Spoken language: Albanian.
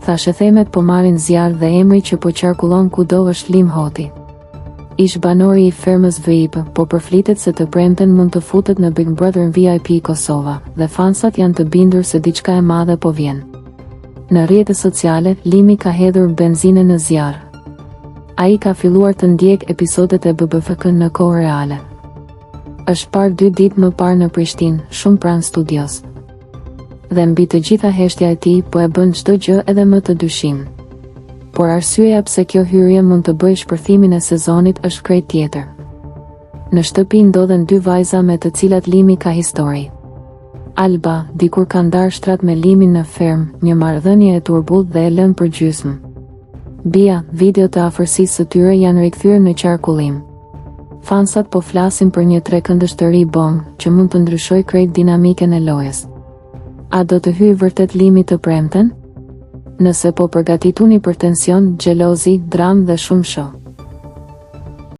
Thashethemet po marrin zjarr dhe emri që po qarkullon kudo është Lim Hoti. Ish-banori i fermës VIP, po përflitet se të premten mund të futet në Big Brother VIP Kosova, dhe fansat janë të bindur se diçka e madhe po vjen. Në rrjete sociale, Limi ka hedhur benzinë në zjarr. Ai ka filluar të ndjekë episodet e BBVK në kohë reale. Është parë dy ditë më parë në Prishtinë, shumë pranë studios. Dhe mbi të gjitha heshtja e tij po e bën çdo gjë edhe më të dyshimtë. Por arsyeja pse kjo hyrje mund të bëjë shpërthimin e sezonit është krejt tjetër. Në shtëpi ndodhen dy vajza me të cilat Limi ka histori. Alba, dikur ka ndarë shtrat me Limin në fermë, një marrëdhënie e turbullt dhe e lënë përgjysmë. Bia, video të afërsisë së tyre janë rikthyer në qarkullim. Fansat po flasin për një trekëndësh të ri bombë, që mund të ndryshojë krejt dinamikën e lojës. A do të hyjë vërtet Limi të premten? Nëse po përgatituni për tension, xhelozi, dramë dhe shumë show.